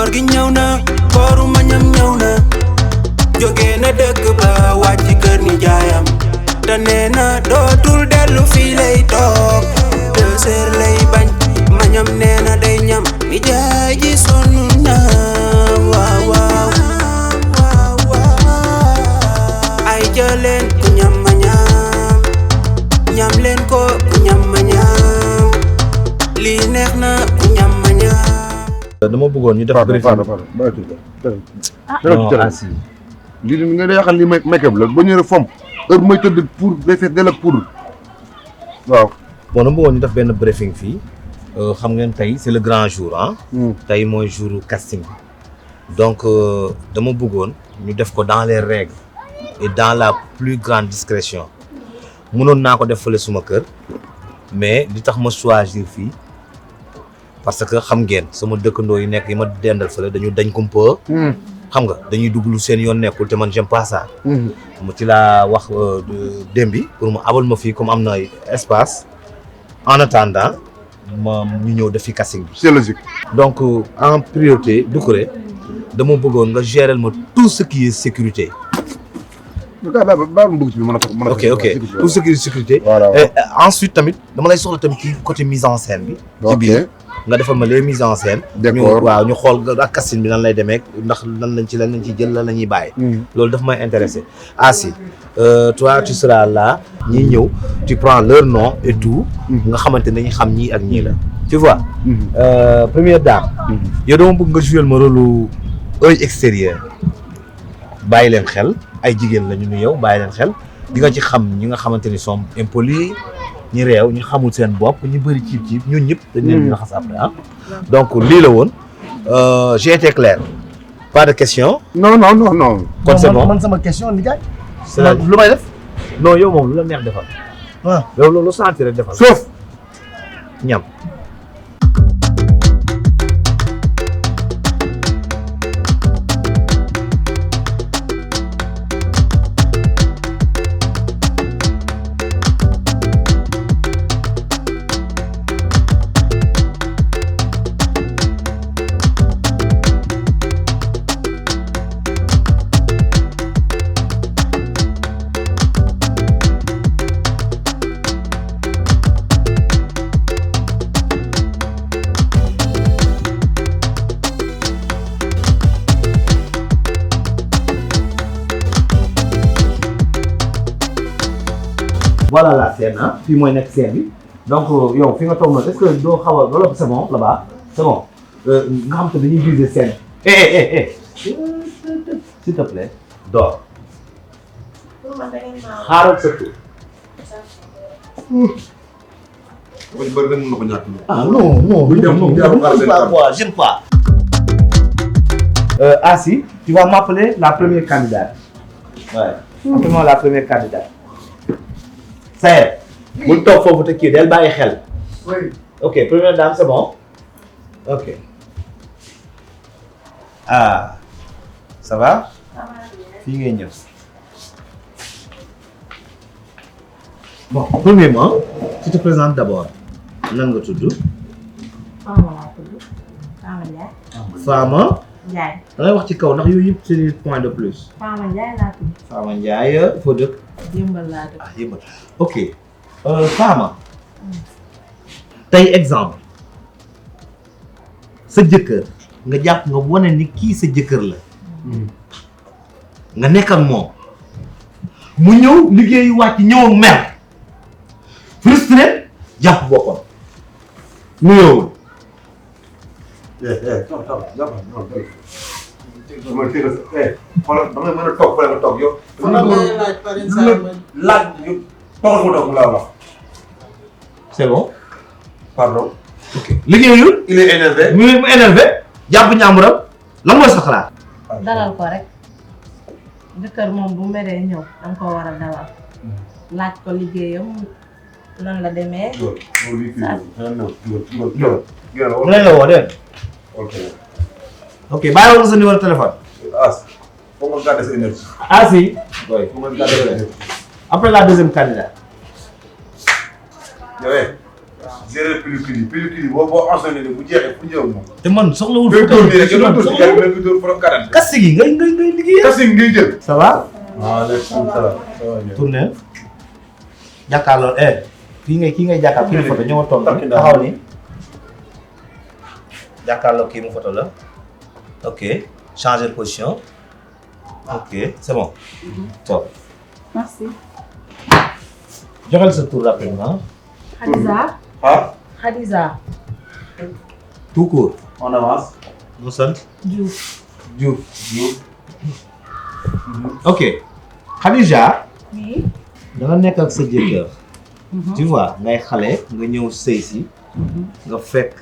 koor gi ñëw na kooru mañam ñëw na jóge na dëkk ba wàcc kër ni jaayam te nee na dootul dellu fii lay toog 2 heures lay bañ mañam nee na day ñam ni jaay ji sonn na waaw waaw ay jëleen ku ñam ma ñam leen ko ku ñam ma ñam lii neex na ku ñam ma ñam. dama bëggoon ñu def lii nga yàqal li make-up la ba ñëwee fomp heure mooy tëdd pour day fees del ak poudre waaw. bon dama bëggoon ñu def benn briefing fii xam ngeen tey c'est le grand jour ah. tey mooy jour casting donc dama bëggoon ñu def ko dans les règles et dans la plus grande discrétion mënoon naa ko def fële suma kër mais li tax ma choisir fii parce que xam ngeen sama dëkkandoo yi nekk yi ma dendal fële dañu dañ kumpa. xam nga dañuy dugg lu seen yoon nekkul te man j'aime pas ça. mu ci laa wax démb bi pour mu abal ma fii comme am na espace en attendant ma ñu ñëw def fi casting bi. c'est logique. donc en priorité Doucouré dama bëggoon nga gérer ma tout ce qui est sécurité. ok tout ce qui est sécurité. et ensuite tamit dama lay soxla tamit ci côté mise en scène bi. ci biir nga defal ma les mises en scène. d'accord waaw ñu xool ak casting bi nan lay demee ndax lan lañ ci jël lan la ñuy bàyyi. loolu daf may intéressé. Asi toi tu seras là ñiy ñëw tu prends leur nom et tout. nga xamante ne dañuy xam ñii ak ñii la. tu vois. première dame. yow dama bëgg nga jouer ma rôle œil extérieur. bàyyi leen xel ay jigéen la ñu nu yow bàyyi leen xel di nga ci xam ñi nga xamante ni sont impolis. ñi réew ñu xamul seen bopp ñu bëri ciib ñun ñëpp dañ leen di raxas après ah. donc lii la woon j'ai été clair pas de question. non. kon c'est bon man sama question ni jaay. lu may def. non yow moom lu la neex defal. waaw yow loolu sentir rek defal. sauf ñam. voilà la scène ah fii mooy nekk scène bi donc yow fi nga toog noonu est-ce que doo xaw a loolu c'est bon là-bas c'est bon nga xam te dañuy viser scène s'il te plaît dors xaaral sa tour. ah non j'aime pas. Asi tu vas m'appeler la première candidate. ouais appelle-moi la première candidate. Sayer. bul toog foofu te kii del bàyyi xel. oui. ok première dame c'est bon. ok. ah ça va. fii ngay ñëw. bon premièrement tu te présentes d'abord. nan nga tudd. Fama laa tudd. Fama Ndiaye. Fama. Ndiaye. da ngay wax ci kaw ndax yooyu yëpp c'est des points de plus. Fama Ndiaye laa tudd. Fama Ndiaye foo dëkk. Yëmbal laa dëkk. ah Yëmbal ok Fama. tey exemple. sa jëkkër nga jàpp nga wane ni kii sa jëkkër la. nga nekk ak moom. mu ñëw liggéeyu wàcc ñëw ak mer. frustré jàpp boppam. nuyoo. xoolal da nga mën a toog fële nga toog yow. laaj ñu toog mu toog laa wax. c'est bon. pardon. ok liggéeyul. il est énervé. mu énervé jàpp ñaamuram lan mooy sa xalaat. dalal ko rek. jëkkër moom bu meree ñëw danga ko war a dalal. laaj ko liggéeyam nan la demee. mu ne la woo dégg ok bàyyi woon sa numéro téléphone. foog nga garder sa énergie. ah si. oui foog nga garder sa énergie. après la deuxième candidate. yow gérer pellicule yi boo enchaîné bu jeexee fu ñëw moom. te man soxlawul ngay photo dóor nii rek yow dóor si gars soxlawul yi dóor borom 40. casting yi ngay liggéey. casting ngay jël. ça va. waaw léegi ça va. tourné jàkkaarloo kii ngay jàkkaar kii mu photo ñëw toog taxaw ni jàkkaarloo kii mu photo la ok changer de position ok c'est bon top merci. joxal sa tour rapidement Khadija. ah. Khadija. tout court on avance. mu sant Diouf. Diouf ok Khadija oui. da nga nekk ak sa jëkkër tu vois ngay xale nga ñëw sëy si nga fekk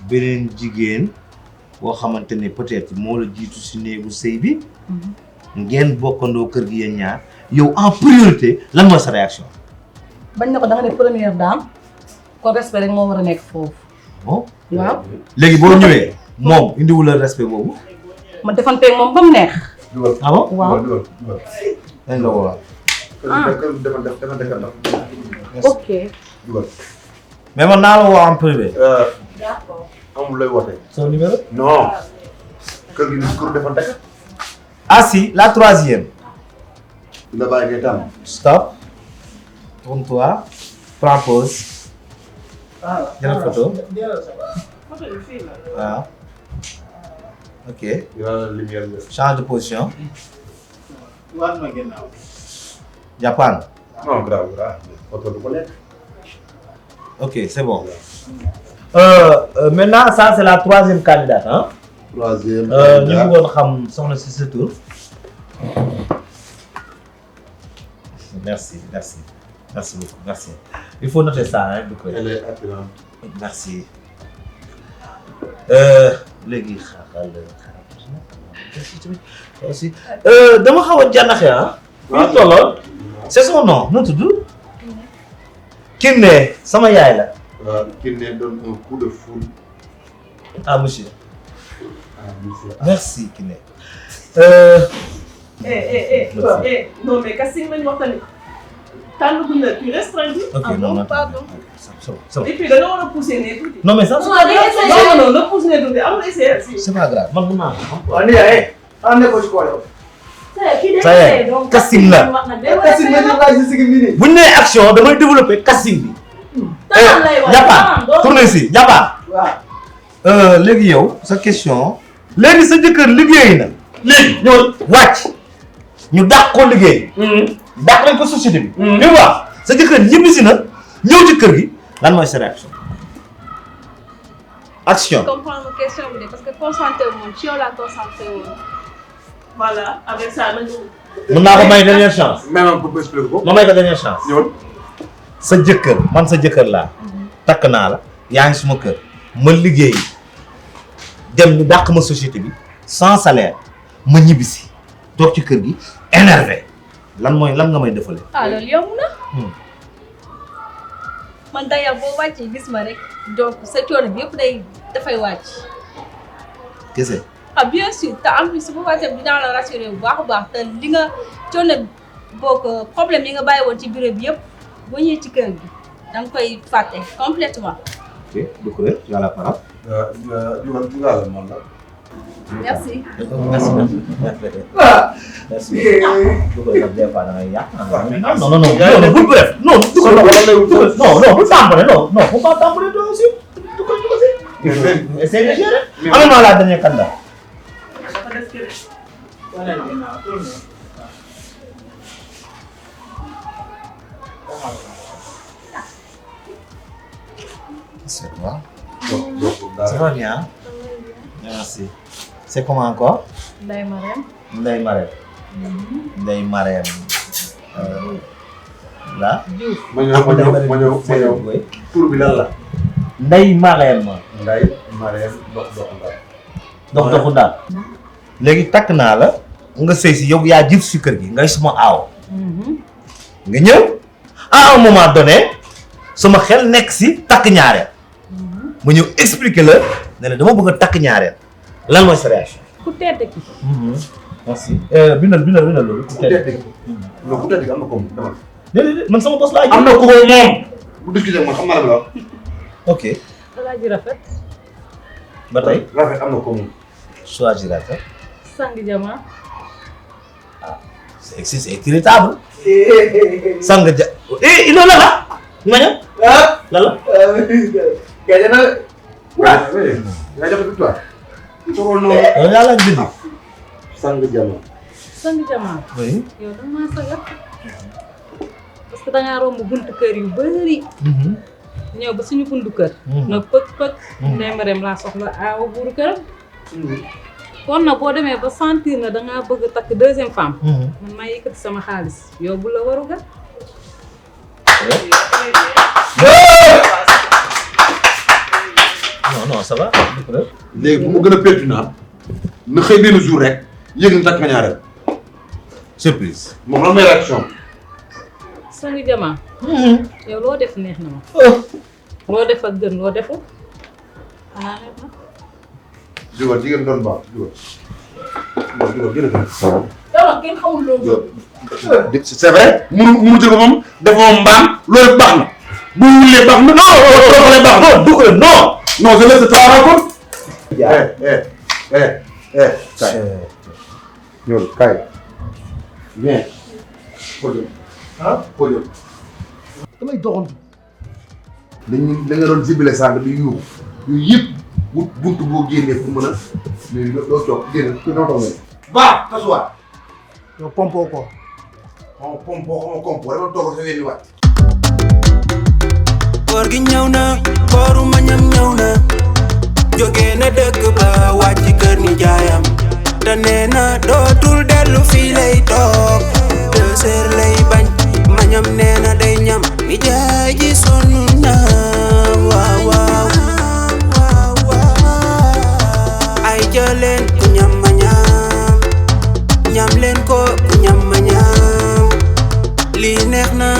beneen jigéen boo xamante ne peut-être moo la jiitu si néegu sëy bi ngeen bokkandoo kër gi yéen ñaar yow en priorité lan mooy sa réaction. bañ na ko da nga ne première dame kon respect rek moo war a nekk foofu. bon waaw. léegi boo ñëwee moom indiwul la respect boobu. ma defanteeg moom ba mu neex. dugal. ah bon waaw. dugal. dañ la woo. ok. dugal. mais man naa la woo en privé. d'accord. amul lay wootee. son numéro. non. kër gi ni kër defante ka. ah si la troisième. la bàyyi ngay tànn. stop. tourne-toi. prends pause. jëlal photo. waaw. ok. change de position. Japan. non grave grave. oto du ko lekk. Ok, c'est bon. Maintenant, ça c'est la troisième candidate. Hein? troisième. Nous voulons savoir si c'est tout. Merci, merci. Merci beaucoup, merci. Il faut noter ça, hein, beaucoup. Elle est attirante. Merci. Légui xaxal aussi. Dama xaw a jànnaxe ah. Fi tolloon. C'est son nom, nu tudd? Kiné, sama yaay la. Kiné donne un coup de foudre. Ah monsieur. Ah monsieur. Merci Kiné. Non mais casting lañ wax tamit. Tànn bu ne tu restreins. Ok, non, non. Pardon. C'est bon. Et puis da nga war a pousser ne tuuti. Non mais ça Non, na pousse ne tuuti amul essai si. c'est pas grave. Man mun naa ko. Ani yaay. Ande ko ci ko yow. Ça y est, casting la. Casting la ñu laaj ci sigil ni. Bu ñu nee action damay développer casting bi. Japan, tourne ici, Japan. Waaw. Léegi yow sa question. Léegi sa jëkkër liggéey na. Léegi ñëw wàcc. ñu dàq ko liggéey. dàq nañ ko société bi. tu vois sa jëkkër ñibbisi na ñëw ci kër gi lan mooy sa réaction. Action. comprendre question bi de parce que concentré wu moom ci yow laa concentré wu. Voilà, avec ça nañu. Mën naa ko may dernière chance. Même pour expliquer ko. ma may ko dernière chance. Ñëwal. sa jëkkër man sa jëkkër laa. takk naa la yaa ngi suma kër ma liggéey dem ñu dàq ma société bi sans salaire ma ñibbisi toog ci kër gi énervé lan nga may defalee. ah loolu yomb na. man d'ailleurs boo wàccee gis ma rek donc sa coono bi yëpp dafay wàcc. kese. ah bien sûr te en plus bu wàccee dinaa la rassurer bu baax a baax te li nga coono boog problème yi nga bàyyi woon ci bureau bi yëpp boo ñëwee ci kër gi da nga koy fàtte complètement. ok du ko tu as la parole. Dugal moom la. merci. merci merci. du ko def des fois da ngay yàq. non non non bul bref non du ko non bul tàmbale non faut pas tàmbale toi aussi du ko aussi. essaye de gérer. amène-moi la dernière candidat. Dafa des kër. C'est toi. Ça va bien. Merci. C'est comment encore? Ndeye Marème. Ndeye Marème. Ndeye Marème. Là. ma ñëw. Tur bi lan la. Ndeye Marème. Ndeye Marème dox doxu daal. léegi takk naa la. nga sëy si yow yaa jëf si kër gi ngay suma aaw. nga ñëw à un moment donné sama xel nekk si takk ñaareel. ma ñëw expliquer la ne la dama bëgg a takk ñaareel lan mooy sa réaction. ku tedd ki. merci. bindal loolu. ku tedd ki non ku tedd ki am na ko moom. déedéet man sama bos laa am na ko moom. bu discuter man xam naa la ma la wax. ok. Alaaji Rafet. ba tey. rafet am na ko moom. choisir à faire. Sang Jama. C'est irritable. Sang ja. Il est là. Manya. Là. Gaya na. Waaw. Yaa jox victoire. Torol no. Yàlla bind. Sang Jama. Sang Jama. Oui. yow da maa sagal parce que da ngaa romb buntu kër yu bëri. ñëw ba suñu buntu kër. nag pëk. Ndeye Marème laa soxla aawa buuru këram. kon nag boo demee ba sentir na da ngaa bëgg a takk deuxième femme. man maa yëkkati sama xaalis yow bu la waru gat. Non, ça va. Léegi bu mu gën a pertinent na xëy benn jour rek yëg na takk nga ñaareel. Surprise. moom lan may réaction. Sang Jama. yow loo def neex na ma. loo def ak gën loo deful. xanaa neex na. Jógal jigéen doon baax jógal. jógal gën a gën. yow kenn xamul loolu. c'est vrai munu jël ko moom def moom mbaam loolu baax na bu wulee baax na non baax na du ko non je laisse ta raconte. Kaay ñëw kaay bien podium podium damay doxantu dañu da nga doon zibilé sànq di yuuxu yooyu yëpp wut buntu boo génnee pour mën a léegi doo toog génne ku doo toog ba kasuwaat yow pompo ko on pompo dama toog sa wenn waat koor gi ñëw na kooru mañam ñëw na jóge na dëkk ba wàcc kër ni jaayam te nee na dootul dellu fii lay toog 2 heures lay bañ mañam nee na day ñam ni jaay ji sonn na waaw ay jëleen ku ñam ma ñam leen ko ku ñam ma ñam lii neex na